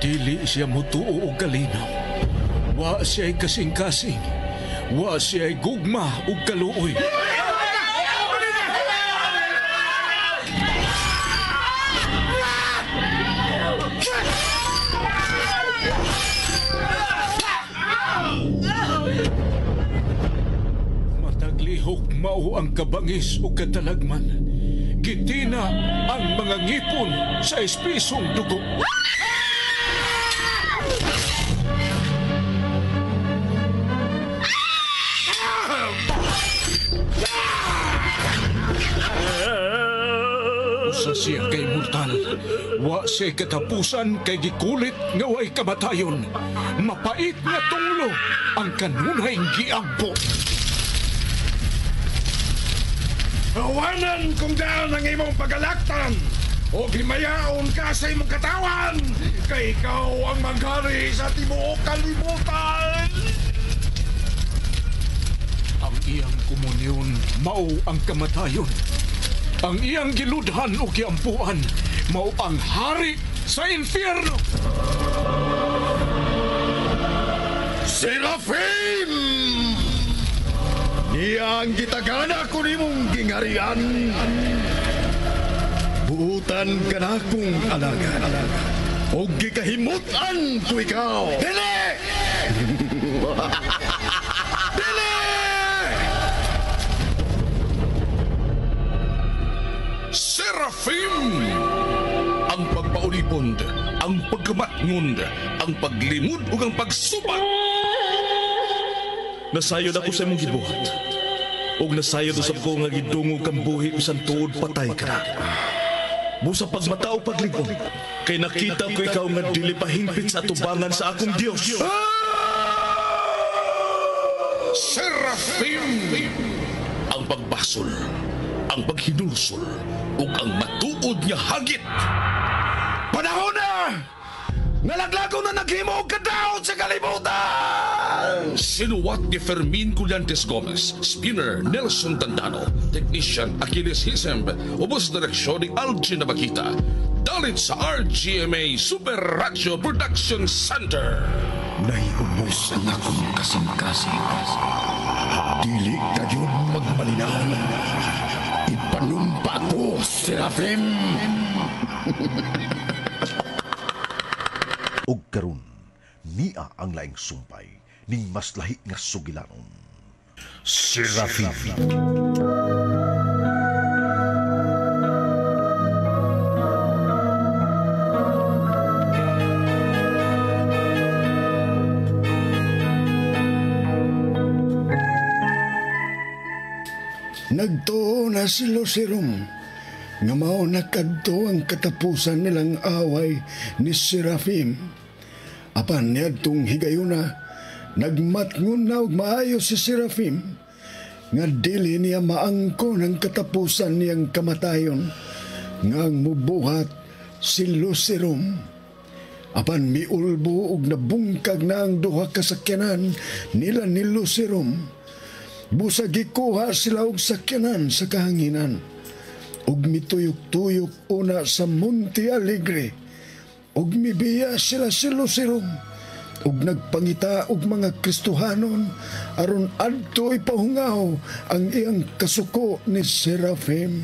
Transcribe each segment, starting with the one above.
Dili siya mutuo og kalinaw. Wa siya'y kasing-kasing. Wa siya'y gugma ug kaluoy. Mataglihok mao ang kabangis ug katalagman. Gitina ang mga ngipon sa espisong dugo. Usa siya kay mortal. Wa siya katapusan kay gikulit nga way kamatayon. Mapait nga tunglo ang kanunay giampo. Awanan kung daan ang imong pagalaktan o himayaon ka sa imong katawan kay ikaw ang maghari sa tibuok kalibutan. Ang iyang komunyon mao ang kamatayon. Ang iyang giludhan o giampuan mao ang hari sa impyerno. Serafim! Niya ang gitagana ko nimong gingarian. Buutan ka na kong alagad. O gikahimutan ko ikaw. Dili! Dili! Serafim! Ang pagpaulipon, ang pagkamatngon, ang paglimod ug ang pagsubat. Nasayod ako sa imong gibuhat. Ug nasayod usab ko nga gidungog kang buhi bisan tuod patay ka na. Busa pagmata o paglig-on, kay nakita ko ikaw nga dili pa hingpit sa atubangan sa akong Dios. Serafim! Ang pagbasol, ang paghinulsol, ug ang matuod nga hagit. Panahon na! Nalaglago na naghimo og kadaot sa kalibutan! Sinuwat ni Fermin Collantes Gomez, Spinner Nelson Tandano, Technician Achilles Hisemb, ubos direksyon ni Algin Nabakita. Dalit sa RGMA Super Radio Production Center. Naiubos ang akong kasing-kasing. Dili kayo magmalinaw. Ipanumpa ko, Serafim! Og karon niya ang laing sumpay ning mas lahi nga sugilanon. Serafim. Nagtuo na si Lucerum nga mao na kadto ang katapusan nilang away ni Serafim. Apan niadtong higayuna, nagmatngon na og maayo si Serafim nga dili niya maangkon ang katapusan niyang kamatayon nga ang mubuhat si Lucerum. Apan miulbo og nabungkag na ang duha ka sakyanan nila ni Lucerum. Busa gikuha sila og sakyanan sa kahanginan ug mituyok-tuyok una sa Monte Alegre. Ug mibiya sila si Lucerum ug nagpangita og mga Kristohanon aron adto ipahungaw ang iyang kasuko ni Serafim.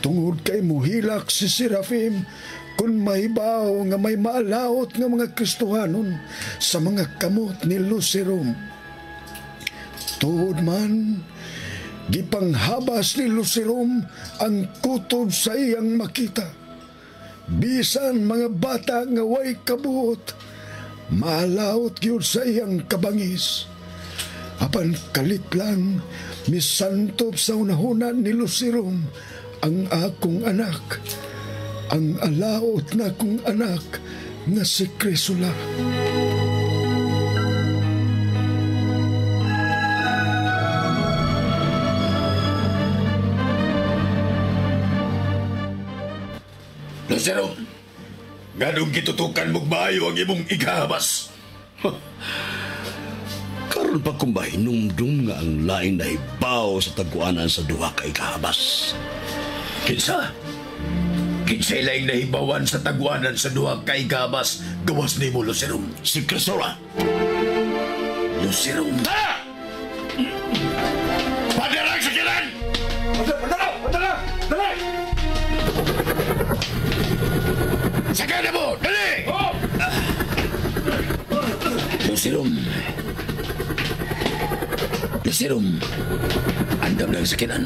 Tungod kay muhilak si Serafim kung mahibaw nga may maalaot nga mga Kristohanon sa mga kamot ni Lucerum. Tuod man, gipanghabas ni Lucerum ang kutob sa iyang makita. Bisan mga bata nga way kabuot, maalaot gyud sa iyang kabangis. Apan kalit lang, misantop sa unahunan ni Lucerum ang akong anak, ang alaot na akong anak nga si Crisula. Lucero, nganong gitutukan mong maayo ang imong igahabas? Karon pa kung mahinumdum nga ang laing nahibaw sa taguanan sa duha ka igahabas. Kinsa? Kinsay laing nahibawan sa tagwanan sa duha kay gabas gawas nimo, Lucerum. Si Crisora. Lucerum. Tara! Padarang sa kilan! Padala! Padala! Dali! Sakay na mo! Dali! Oh! Lucerum. Lucerum. Andam lang sa kilan.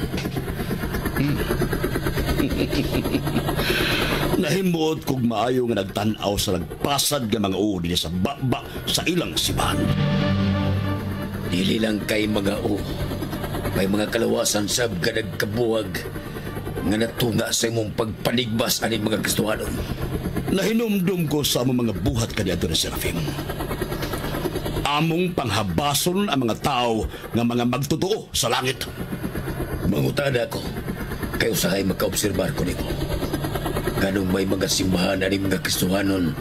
Nahimuot kog maayo nga nagtan-aw sa nagpasad nga mga uod sa baba sa ilang sibahan. Dili lang kay mga o. May mga kalawasan sab ka nagkabuwag nga natunga sa imong pagpanigbas ani mga Kristohanon. Nahinumdum ko sa among mga buhat kaniadto ni Serafim. Among panghabason ang mga tao nga mga magtotoo sa langit. Mangutana ako, kay usahay makaobserbar ko nimo. Ganong may mga simbahan ani mga Kristohanon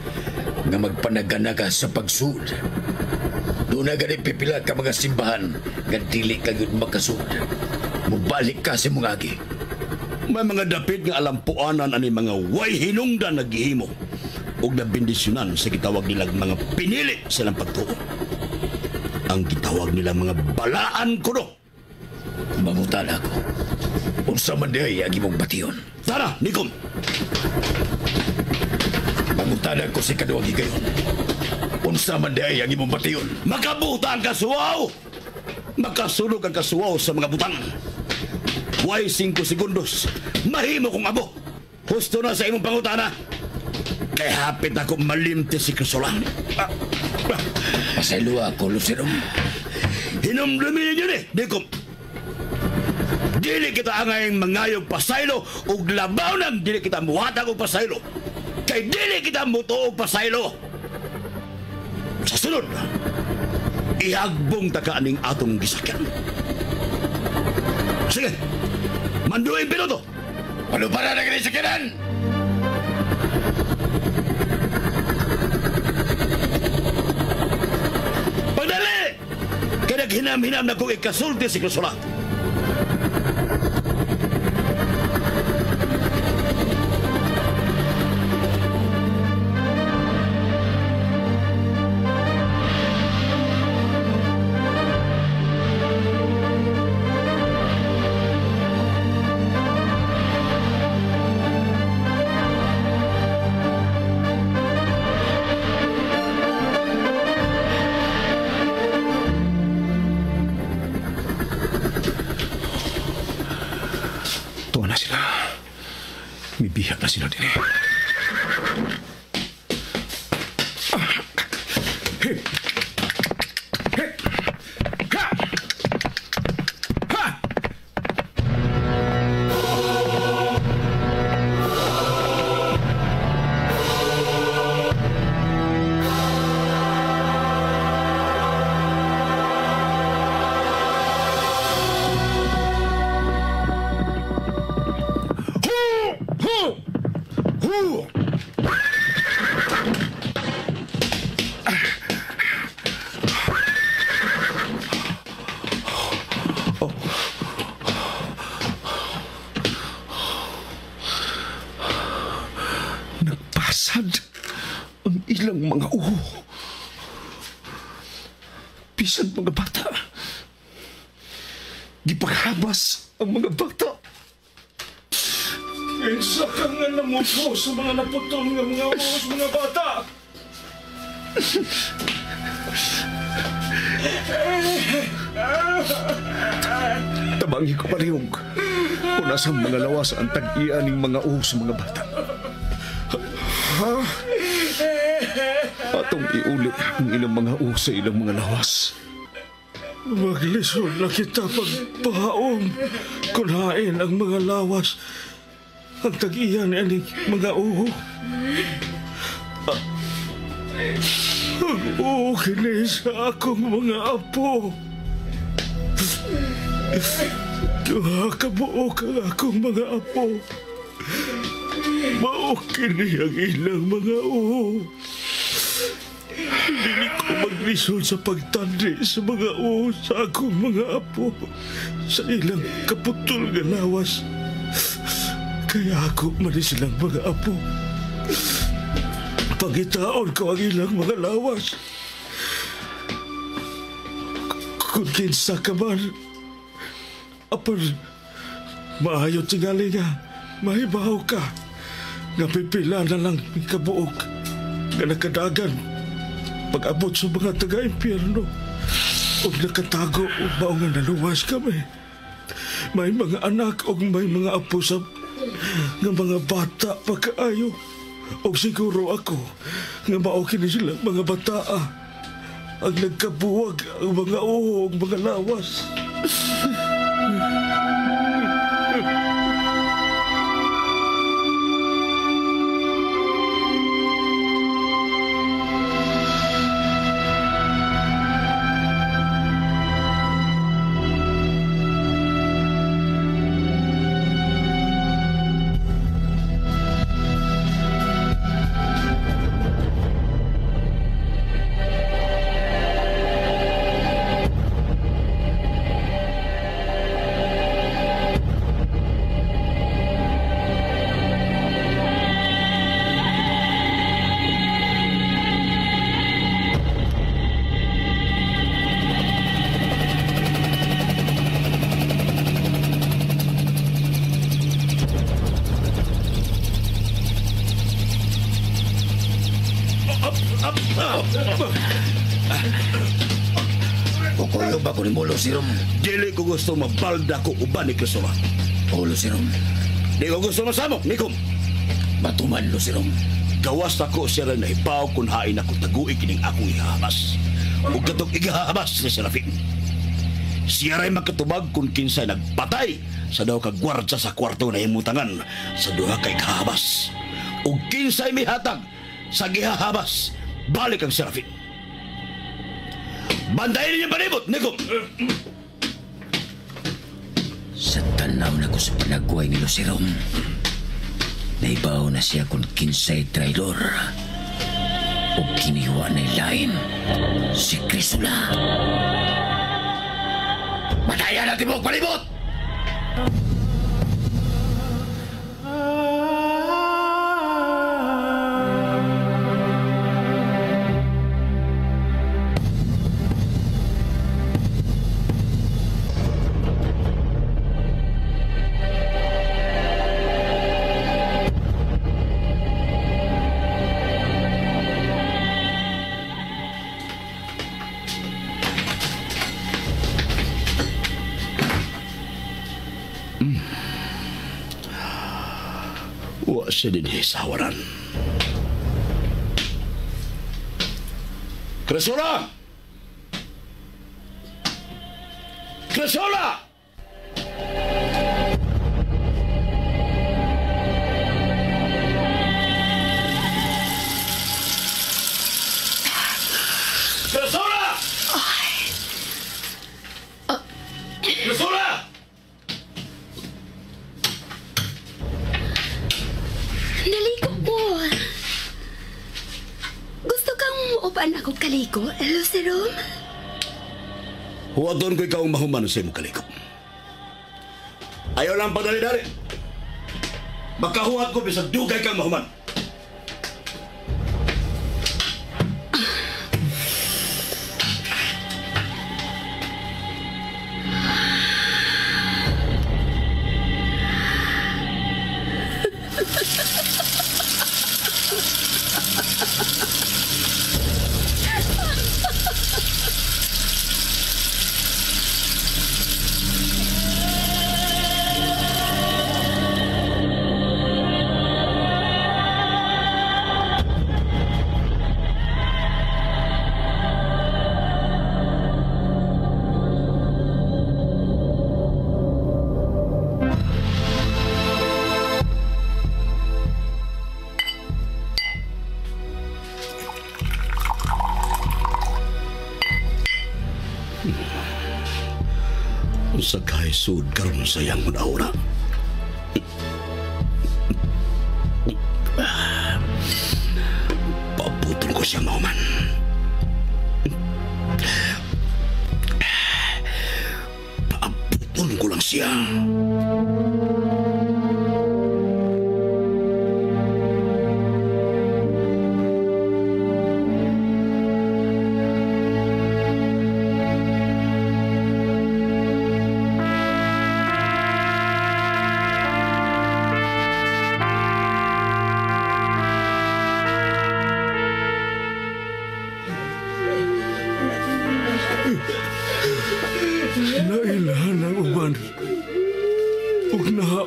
nga magpanaganaga sa pagsud. Doon na gani pipila ka mga simbahan nga dili ka gyud makasud. Mubalik ka sa imong agi. May mga dapit nga alampuanan ani mga way hinungdan nga gihimo ug nabendisyonan sa gitawag nilang mga pinili sa ilang pagtuo. Ang gitawag nilang mga balaan kuno. Mangutana ako. Unsa man diay ang imong bation? Tara, Nikom. Mangutana ko sa ikaduhang higayon. Unsa man diay ang imong bation? Makabuta ang kasuwaw! Makasunog ang kasuwaw sa mga butang. Way 5 segundos. Mahimo kong abo. Husto na sa imong pangutana. Kay hapit ako malimti si Crisola. Pasaylo ako, Lucerum. Hinumdumin ninyo ni, Nikom. Dili kita angayng mangayog pasaylo ug labaw nang dili kita muhatag og pasaylo. Kay dili kita mutuo og pasaylo. Sa sunod, ihagbong ta ka aning atong gisakyan. Sige, manduin piloto. Paluparan na gani sakyanan! Pagdali! Kaya naghinam-hinam na kong ikasulti si Crisola. Tuwa na sila. Mibihag na sila din eh. Hip! Hip! Ha! Ha! Hu! Hu! Hu! Nagpasad ang ilang mga uho. Bisan mga bata. Gipaghabas ang mga bata. Kinsa ka nga nangupo sa mga naputol nga mga uho sa mga bata? Tabangi ko palihog. Una sa mga lawas ang tag-iya ning mga uho sa mga bata. Ha? Atong iuli ang ilang mga uho sa ilang mga lawas. Maglisod na kita pagpaom. Kunain ang mga lawas. Ang tag-iya ni aning mga uho. Ang uho kini sa akong mga apo. Duha ka buok ang akong mga apo. Mao kini ang ilang mga uho. Dili ko maglisod sa pagtandi sa mga uho sa akong mga apo sa ilang kaputol nga lawas. Kaya ako man silang mga apo. Pangitaon ko ang ilang mga lawas. Kung kinsa ka man, apan maayo tingali nga, mahibaw ka, nga pipila na lang kabuok, nga nakadagan, pag-abot sa mga taga-impyerno, o nakatago o mao nga naluwas kami. May mga anak o may mga apo sa nga mga bata pagkaayo. O siguro ako nga mao kini sila mga bataa ang nagkabuwag ang mga uho ang mga lawas. Kukulo ba ko ni mo, Lucirum? Dili ko gusto mabalda ko uban ni Crisora. O, Lucirum. Di ko gusto masamok, Nikom. Matuman, Lucirum. Gawas na ko siya rin nahibaw kung hain ako tagui kining akong ihahabas. Ug katong ihahabas ni Serafin. Siya rin makatubag kung kinsay nagpatay sa daw kagwardya sa kwarto na himutangan sa duha kay kahabas. Ug kinsay mihatag sa gihahabas, balik ang Serafin. Bantayin niyo palibot, Nikom! Sa tanaw na ko sa panagway ni Lucirum, naibaw na siya kung kinsay traidor o kiniwa na lain si Crisula. Matayan natin mo palibot! Wa siya din hisawaran. Crisula! Crisula! Crisula! Crisula! Naliko ko. Gusto kang muupan ako kaliko, Lucerom? Huwaton ko ikaw ang mahuman sa imong kaliko. Ayaw lang padali-dali. Makahuwat ko bisag dugay kang mahuman. Sa kaisud karon sa iyang una-una. Pabuton ko siya mauman. Paabuton ko lang siya.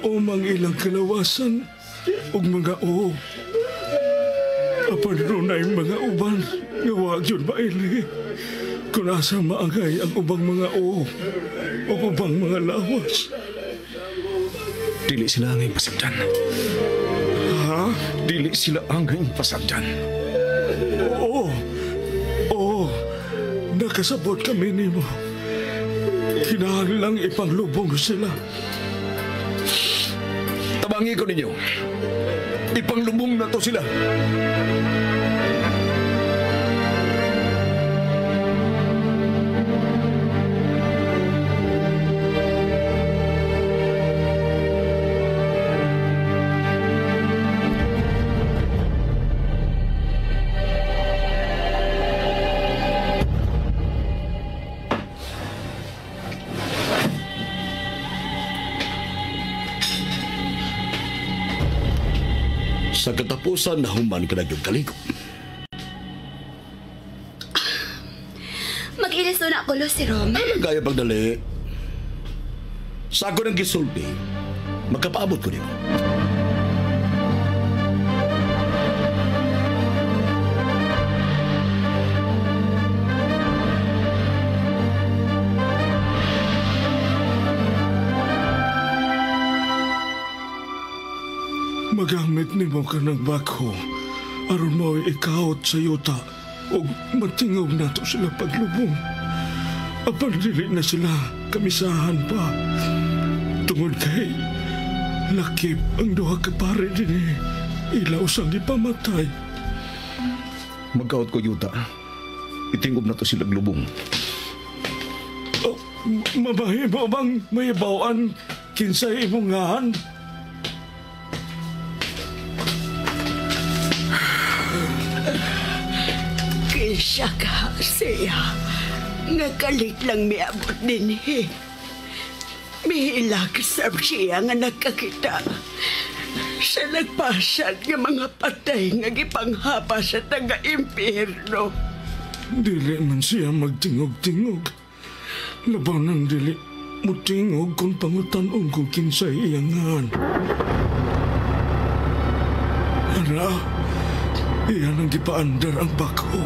Ginaom ang ilang kalawasan ug mga oo. Apan runay mga uban nga wa gyud maili. Kung asa maangay ang ubang mga oo o ubang mga lawas. Dili sila angay pasagdan. Ha? Dili sila angay pasagdan. Oo. Oo. Nakasabot kami nimo. Kinahanglang ipanglubong sila. Tabangi ko ninyo. Ipanglubong na to sila. Sa katapusan, nahuman ka na yung kaligo. Mag-ilis na ako, Lucero. Anong kaya pagdali? Sa ako ng gisulti, magkapaabot ko nimo. Magamit nimo ka ng bakho aron mo ikaot sa yuta ug matingob nato sila paglubong. Apan dili na sila kamisahan pa. Tungod kay lakip ang duha ka pare dinhi, ilaw sang gipamatay. Magkaot ko yuta. Itingob nato sila glubong. Oh, mabahimo bang may bawaan kinsay imong ngahan? Kinsa ka siya nga kalit lang miabot dinhi. Mihilak sab siya nga nagkakita sa nagpasad nga mga patay nga gipanghapa sa taga-impyerno. Dili man siya magtingog-tingog. Labaw nang dili mutingog kung pangutan-on kung kinsay iyang ngahan. Ana, iyan ang gipaandar ang bako.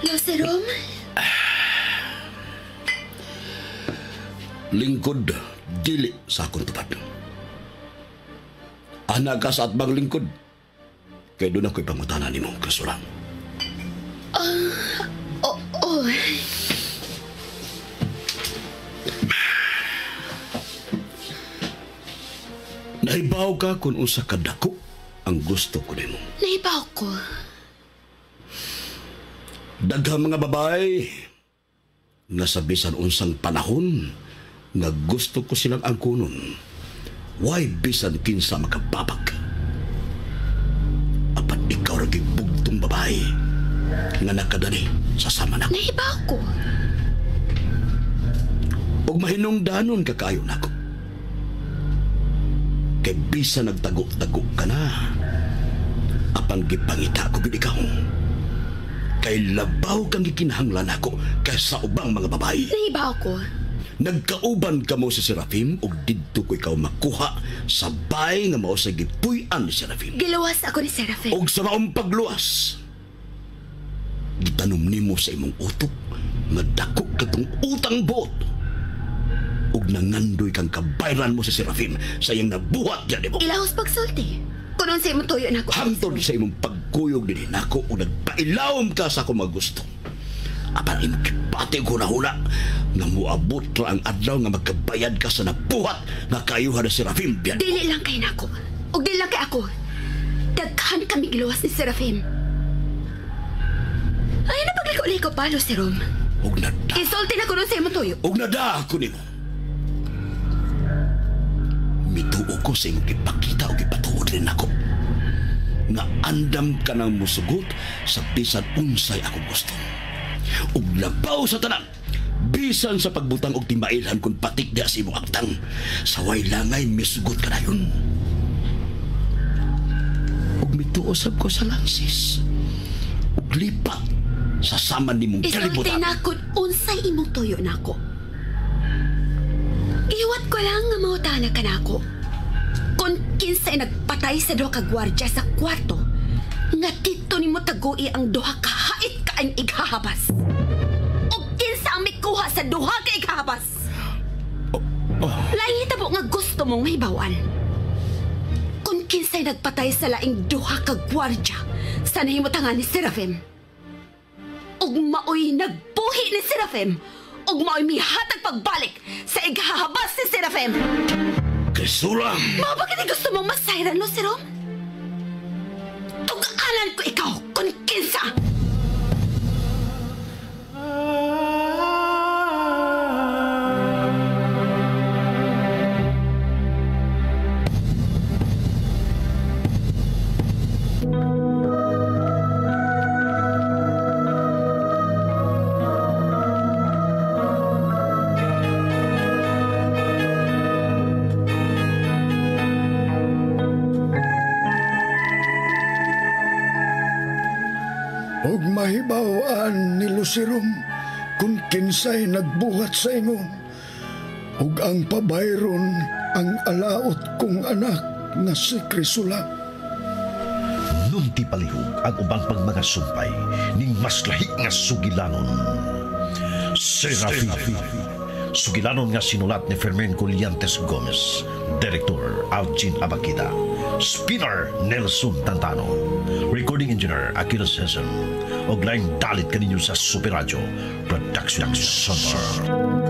Lucerom? Lingkod, dili sa akong tupad. Ana ka sa atbang lingkod. Kaya doon ako'y pangutana nimo, kasulang. Oo. Nahibaw ka kung unsa kadako ang gusto ko nimo. Nahibaw ko. Daghang mga babae nga sa bisan unsang panahon nga gusto ko silang angkunon. Why bisan kinsa makababag? Apan ikaw ra gibugtong babae nga nakadani sa sama nako. Nahibaw ko. Ug mahinungdanon ka kaayo nako. Kay bisan nagtago-tago ka na, apan gipangita ko gid ikaw. Kay labaw kang gikinahanglan ako kaysa ubang mga babae. Nahibaw ko. Nagkauban ka mo sa Serafim ug didto ko ikaw makuha sa bay nga mao sa gipuy-an ni Serafim. Giluwas ako ni Serafim. Ug sa maong pagluwas, gitanom nimo sa imong utok nga dako katong utang buot. Ug nangandoy kang kabayran mo sa Serafim sa iyang nabuhat diyan nimo. Ilahos pagsulti. Kunon sa imong tuyo nako. Hangtod sa imong pagkuyog dinhi nako ug nagpailawom ka sa akong mga gusto. Apan imong gipati og hunahuna nga moabot ra ang adlaw nga magkabayad ka sa nabuhat nga kaayuhan ni Serafim biyan. Dili lang kay nako. Ug dili lang kay ako. Daghan kami giluwas ni Serafim. Ay, napagliko-liko pa, Lucerom. Ug nada. Isulti na ko nun sa imong tuyo. Ug nada ako nimo. Mituo ko sa imong gipakita o gipatuod rin ako. Nga andam ka nang musugot sa bisan unsay akong gusto. Ug labaw sa tanan, bisan sa pagbutang og timailhan kung patik diha sa imong agtang, sa way langay misugot ka na yun. Ug mituo sab ko sa lansis. Ug lipat sa saman nimong Isulti kalibutan. na kung unsay imong tuyo nako. Iwat ko lang nga mangutana ka nako. Kung kinsay nagpatay sa duha ka gwardya sa kwarto, nga dito nimo tagui ang duha ka hait kaayong ighahabas. O kinsa ang mikuha sa duha ka ighahabas. Laing hitabo nga gusto mong mahibawan. Kung kinsay nagpatay sa laing duha ka gwardya sa nahimutangan ni Serafim. Ug maoy nagbuhi ni Serafim ug maoy mihatag pagbalik sa ighahabas ni Serafim. Krisula! Mao ba kini gusto mong masayran, Lucero? Tug-anan ko ikaw kung kinsa! Ug mahibaw-an ni Lucerom kung kinsay nagbuhat sa ingon. Ug ang pabayron ang alaot kong anak nga si Crisula. Nunti palihog ang ubang pang mga sumpay ning mas lahi nga sugilanon. Serafin. Sugilanon nga sinulat ni Fermin Colliantes Gomez. Director Algin Abakida. Spinner Nelson Tantano. Recording Engineer Achilles Hessen. Og laing dalit kaninyo sa Super Radio Production Center.